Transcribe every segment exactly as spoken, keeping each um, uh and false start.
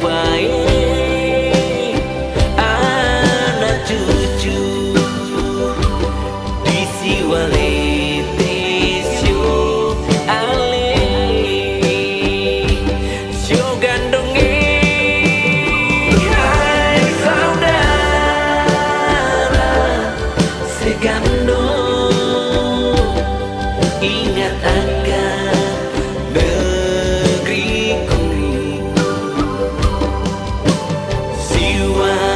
Bae ana cucu di Siwalete sio ale. Sio gandong e, hai saudara, se gandong, ingat akan negriku. Siwalete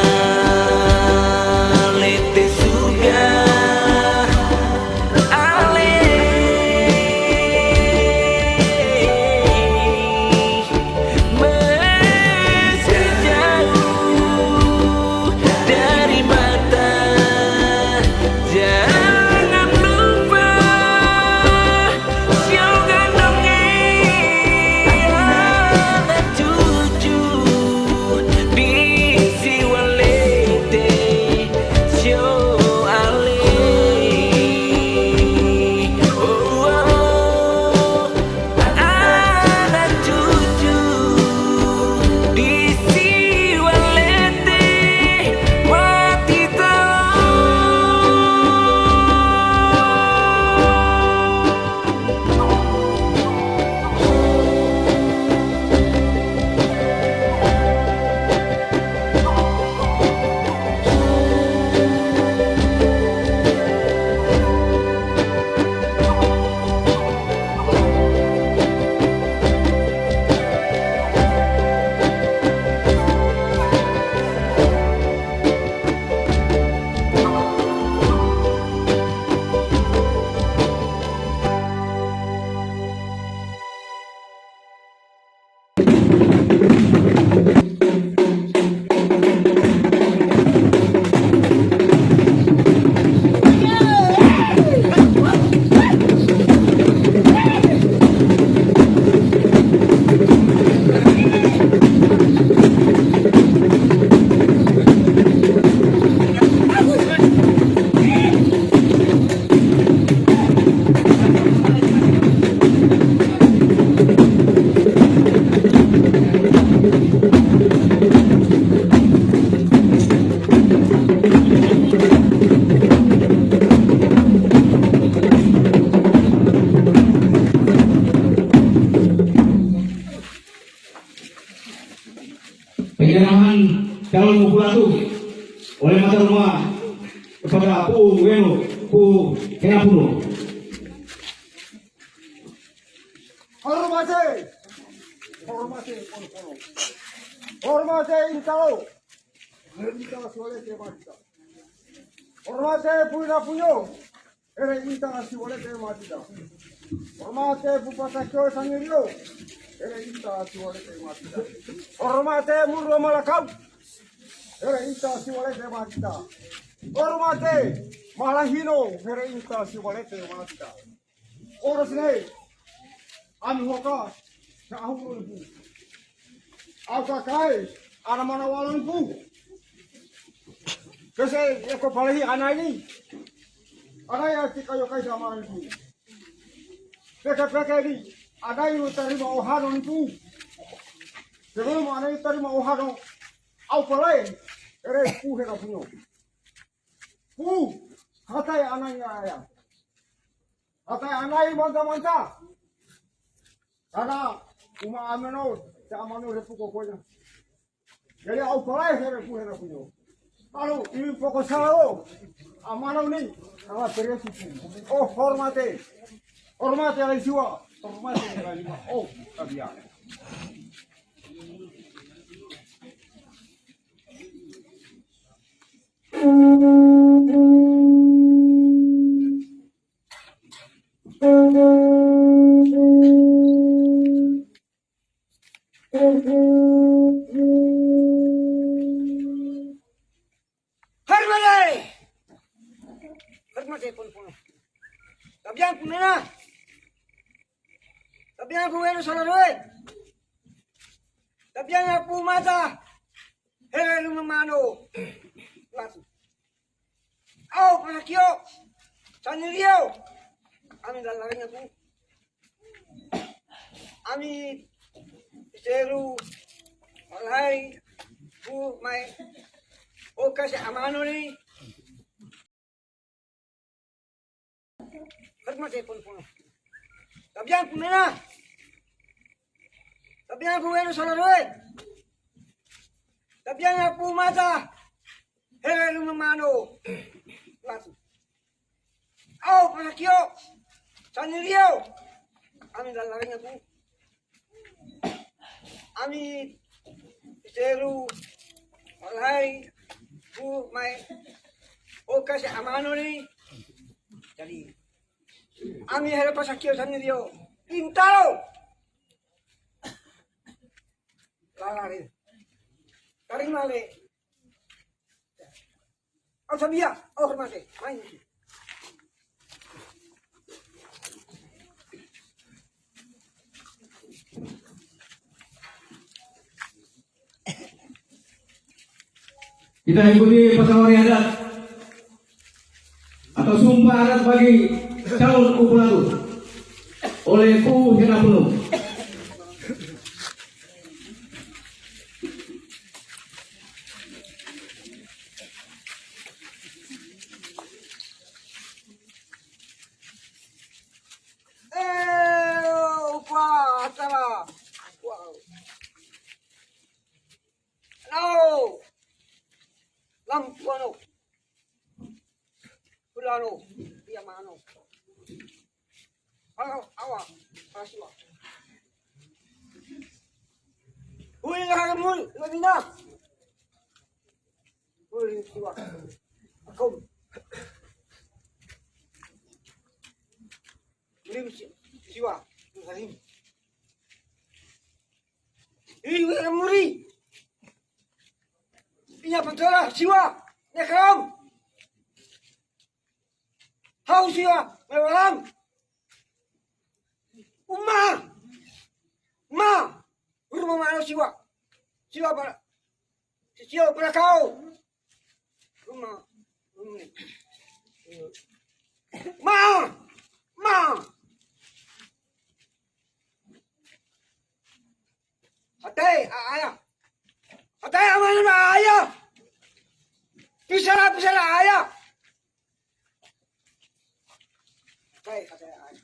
surga ale. Meski jauh dari mata, jangan lupa sio gandong e, ana cucu di Siwalete. Sio ale, oh, oh, ana cucu di Siwalete mati to. Penyerahan calon populatu oleh mata rumah kepada Pu Weno, Pu Henapuno. Hormate! Hormate! Hormate! Hormate Intao! Hormate Pu Henapuno! Here Inta Siwalete Matida. Hormate Pu Pasakio Sangirio. Here Inta Siwalete Matida. Hormate Murwa Malakau. Here Inta Siwalete Matida. Hormate Malahino. Here Inta Siwalete Matida. Oras ne. Ami hoka, sa ahuru ribu. Au kakae, ana mana walang pu. Kese, eko palehi ana ini. Ana ya tika yo kai sama ini. Peke-peke ni, ana ini tarima ohano ni pu. Sebelum ana ini tarima ohano, au palae, ere pu hera punyo. Pu, hatai ana ini aya. Hatai ana ini manta-manta. Karna uma ameno, sa amano repu kokonya. Jadi au palae here ku here ku yo. Lalu ini poko sala o. Amano ni, ala peresi. Oh, hormate. Hormate ala siwa. Hormate ala lima. Oh, tabia. Harmale! Harmale, pon, pon. Tabiang ku nena. Tabiang ku wenu salaroe. Tabiang aku mata. Hele luma mano. Latu. Au, Pasakio. Sanilio. Ami dan lainnya ku. Ami seru, walai, bu, mai, oka se amano ni. Harus mati pun pun. Tabiang pun mana? Tabiang pun mana saudara? Tabiang aku mata. Hele rumah mano. Latu. Au, pasakio. Sanirio. Ami lalarinya, Bu. Ami seru, walai, Bu, mai. Oka se amano ni. Jadi, ami hele pasakio sanirio. Pintalo. Lalari. Tarima le. Au sabia, au hormati. Main. Kita ikuti pasawari adat atau sumpah adat bagi calon upulatu oleh Pu Hera Punu. Eh, upah acara. Wow. Lao. Lampu ano. Pula ano. Iya, mano. Awa, awa, awa, siwa. Hui, lah, hui, lah, pindah. Hui, siwa. Akom. Hui, si-, siwa. Hui, salim. Hui, hui, muri. Iya, pantora, siwa. Ya, kalam. Hau siwa, mewalam. Uma. Ma. Rumah mana siwa? Siwa bara. Siwa bara kau. Rumah. Rumah. Ma. Ma. Hatai, a-, ayah. Hatai, aman, ayah. Pisara, pisara, ayah. Hatai, hatai, ayah.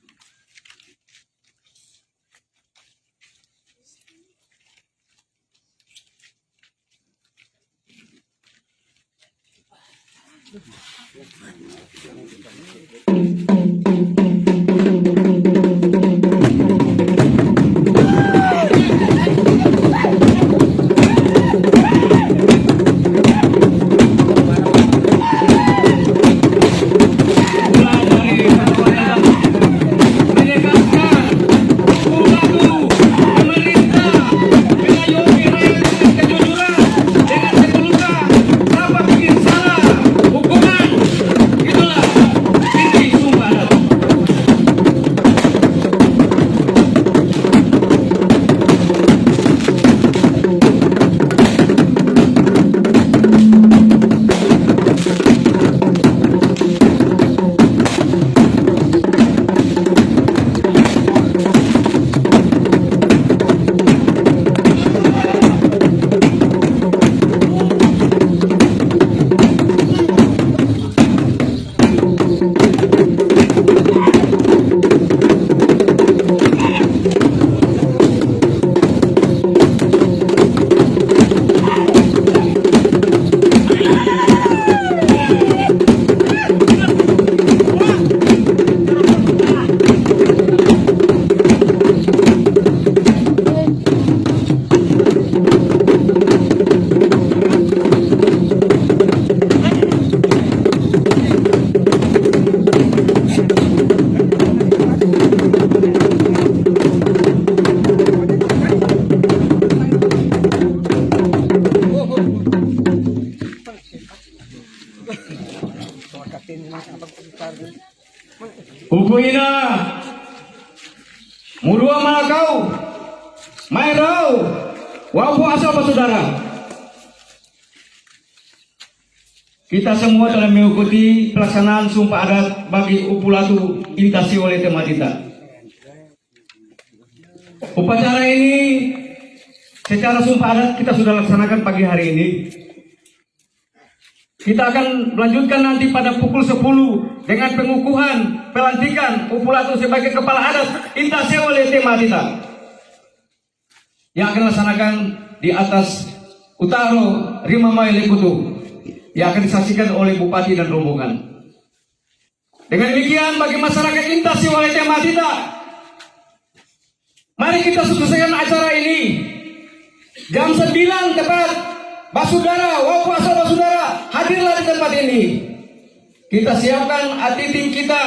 Upu ina, mudua malakau, maeng rau, wapu asal basudara. Kita semua telah mengikuti pelaksanaan sumpah adat bagi Upu Latu Inta Siwale Tematita. Upacara ini secara sumpah adat kita sudah laksanakan pagi hari ini. Kita akan melanjutkan nanti pada pukul sepuluh dengan pengukuhan, pelantikan Upulatu sebagai kepala adat Inta Sewa Lete Matita yang akan dilaksanakan di atas Utaro Rimamai Lekutu yang akan disaksikan oleh Bupati dan rombongan. Dengan demikian, bagi masyarakat Inta Sewa Lete Matita, mari kita suksesakan acara ini. Jam sembilan tepat, basudara, wau kuasa basudara, hadirlah di tempat ini. Kita siapkan atiting kita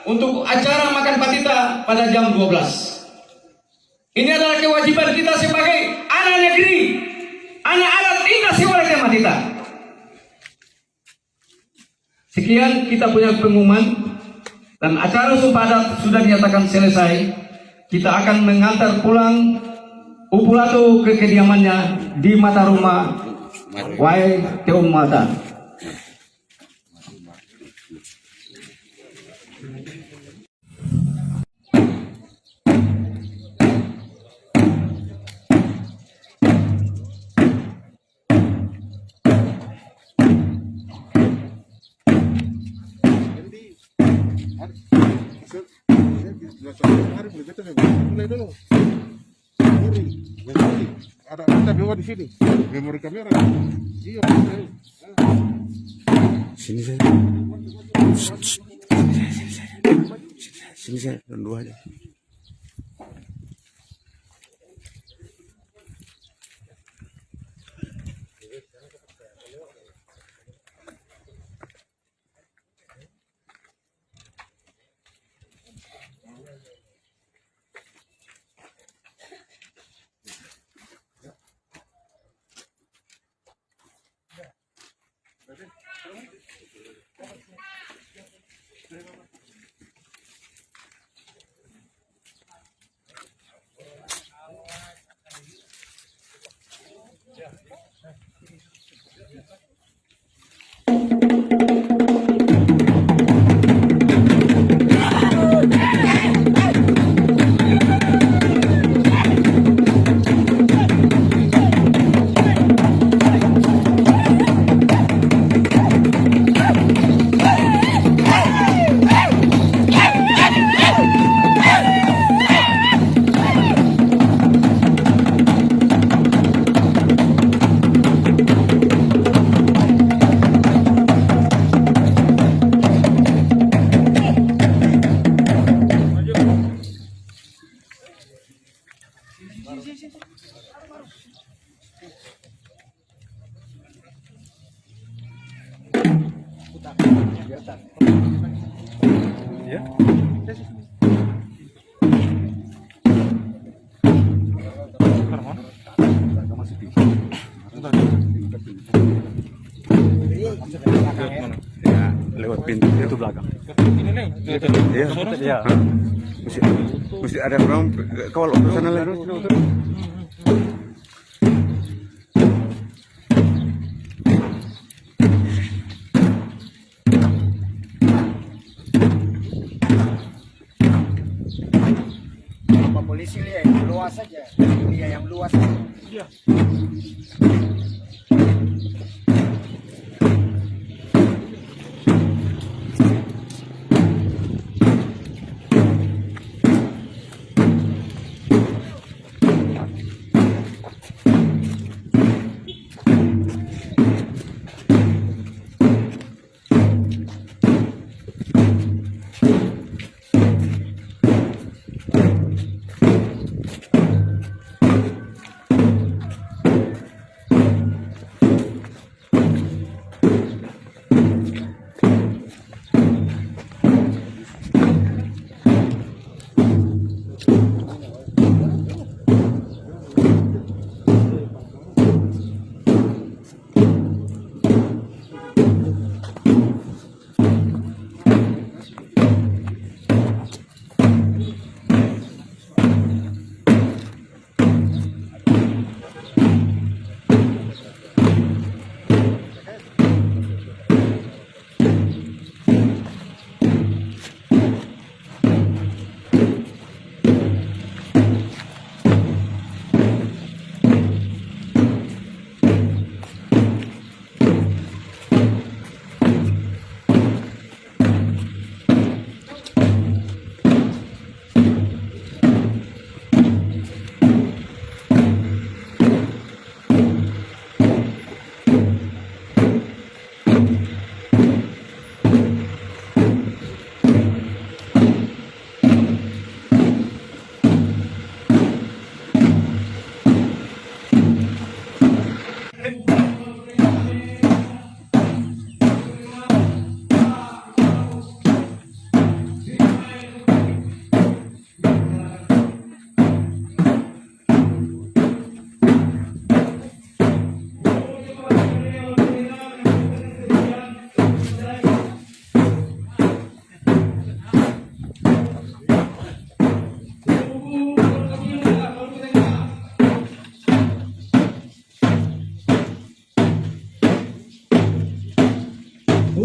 untuk acara makan patita pada jam dua belas. Ini adalah kewajiban kita sebagai anak negeri, anak adat Inta Sewa Lete Matita. Sekian kita punya pengumuman dan acara sumpah adat sudah dinyatakan selesai. Kita akan mengantar pulang Upulatu ke kediamannya di Mataruma, Wae Teumata. Ada, ada memori di sini. Memori kamera. Iya. Sini saja. Sini saja, dua aja. Ya, lewat pintu itu belakang. Iya. Iya. Mesti, mesti ada orang kawal ke sana lagi. Bapak polisi lia yang luas saja, lia yang luas saja. Iya.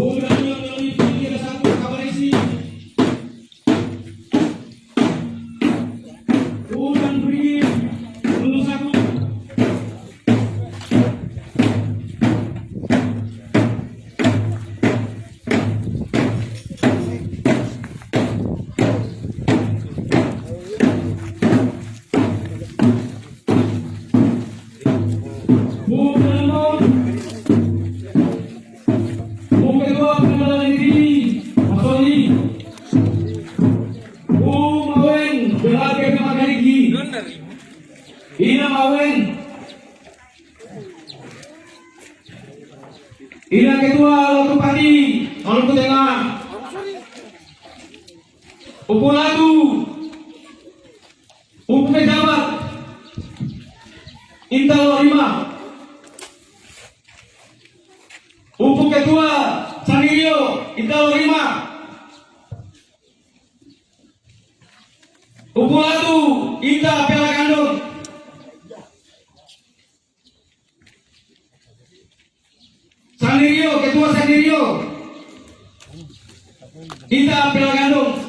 Udang yang lebih tinggi ada satu, kabar isi. Udang pergi, belum satu. Bung Rembong, Bung Ketua Pengadilan Negeri Masoli, Bung Mawen, Bela P P Makaniki, Ina Mawen, Ina Ketua Lotopati Maluku Tengah, Upu Latu, Upu Pejabat, Inta Lorima, Upu Ketua Sandirio, Inta Lorima, Upu Latu, Inta Pela Gandong. Sandirio, Ketua Sandirio. Inta Pela Gandong.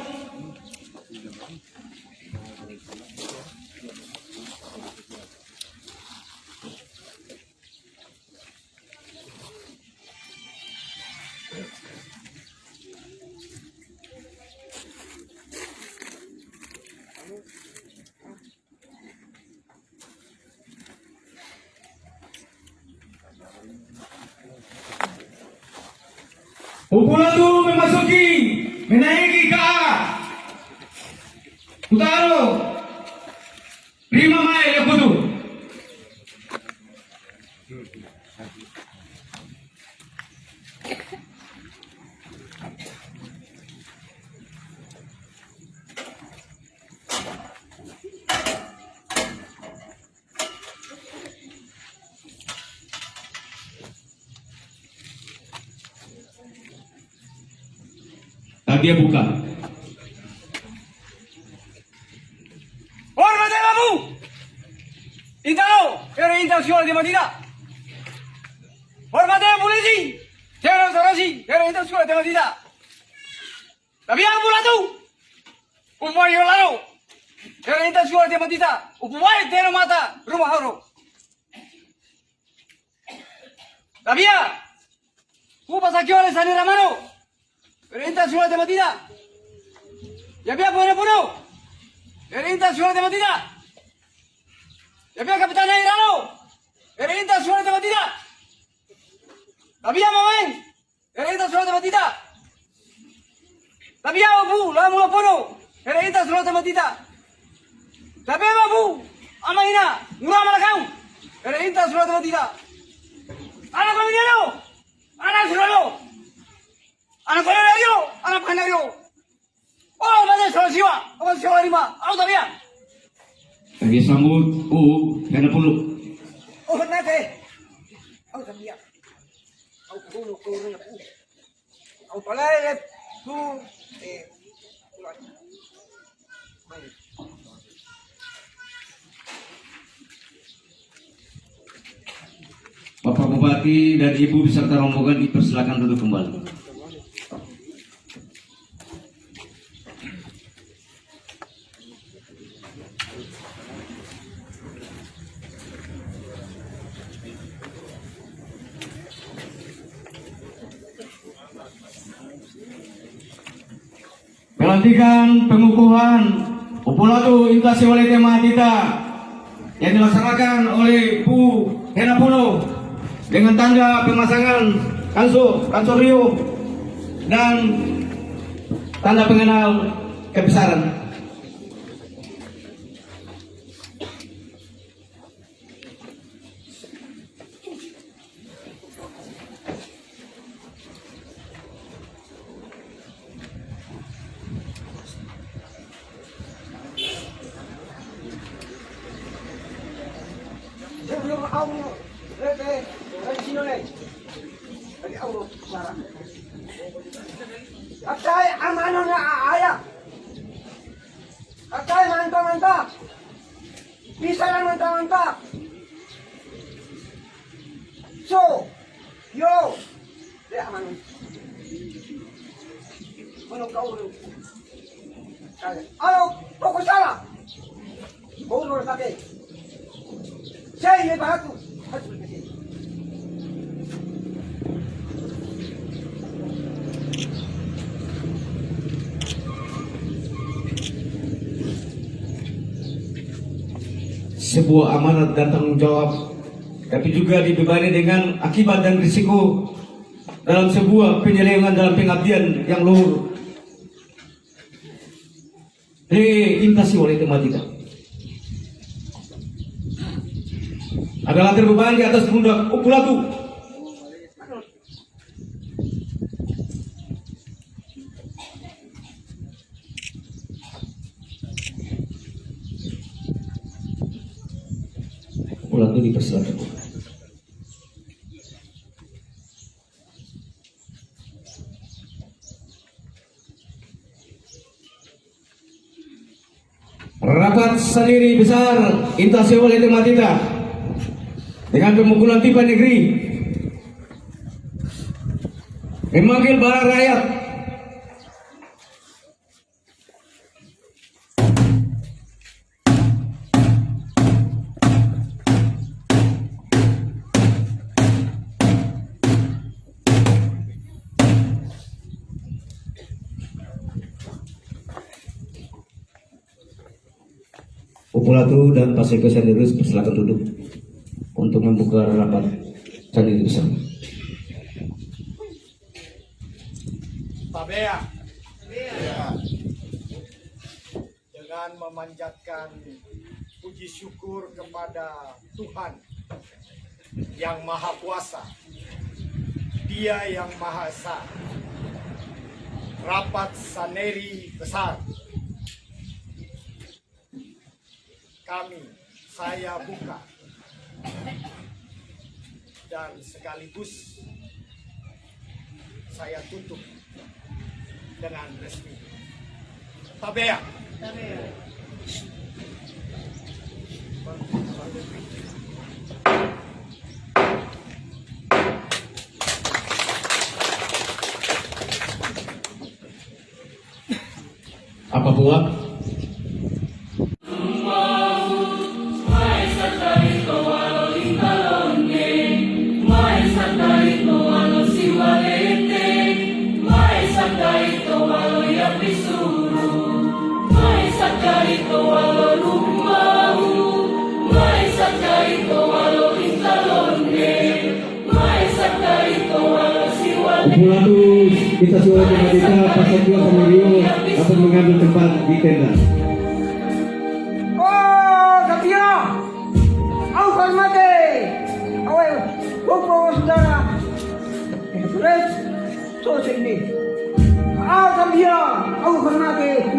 Upu Latu memasuki, menaiki ka Kutaro, lima mai Lekutu. Tapi dia buka. Hormat e babu! Inta lo, kere inta suara tema tita. Hormat e polisi, kere sarasi, kere inta suara tema tita. Tapi yang pula tu, Upu Mario Laro, kere inta suara tema tita. Upu Mario tero mata, rumah horo. Tapi ya, Ku pasaki oleh Sani Ramano. Perintah surat tema tita. Ya pia Pone Puno. Perintah surat tema tita. Ya pia Kapitan Nai Rano. Perintah surat tema tita. Tapi ya Mamaeng. Perintah surat tema tita. Tapi ya Bapu, Lamu Lapono. Perintah surat tema tita. Tapi ya Bapu, Ama Ina, Mura Malakau. Perintah surat tema tita. Anak kami dia lo. Ana Suralo, ana Kolonario, ana Panario. Oh, bade Solo Siwa, oh, Siwa Lima, au tabia. Lagi sambut, uh, kena pulu. Oh, nate. Au tabia. Au pulu, kolonario, uh. Au palele, tu, eh, Bapak Bupati dan Ibu beserta rombongan dipersilakan duduk kembali. Pelantikan pengukuhan Upulatu Inta Siwalete Matita yang dilaksanakan oleh Pu Hena Puno dengan tanda pemasangan kanso, kansorio, dan tanda pengenal kebesaran. Atai amano na aya. Atai manta manta. Bisa la manta manta. So, yo. Dia amano. Alo, poko salah. Kong orang pake. Saya ini batu. Sebuah amanat dan tanggung jawab, tapi juga dibebani dengan akibat dan risiko dalam sebuah penyelewengan dalam pengabdian yang luhur. He, inta siwal itu mati ka. Adalah terbebani di atas pundak Ompu Latu. Ompu Latu dipersilakan. Rapat sandiri besar, inta siwal itu matita, dengan pemukulan tipa negeri, memanggil para rakyat. Ompu Latu dan Pak Sekdes Sandirus, persilakan duduk untuk membuka rapat sandiri bersama. Tabea. Dengan memanjatkan puji syukur kepada Tuhan yang Maha Kuasa, Dia yang Maha Esa. Rapat saneri besar kami, saya buka dan sekaligus saya tutup dengan resmi. Tabea. Apa buat? Ompu Latu, inta siwal itu matita, pasang jua sama Rio, dapat mengambil tempat di tenda. Oh, Gabia! Au hormati! Awe, Ompu Saudara. Eh, Fred, so sini. Au Gabia, au hormati.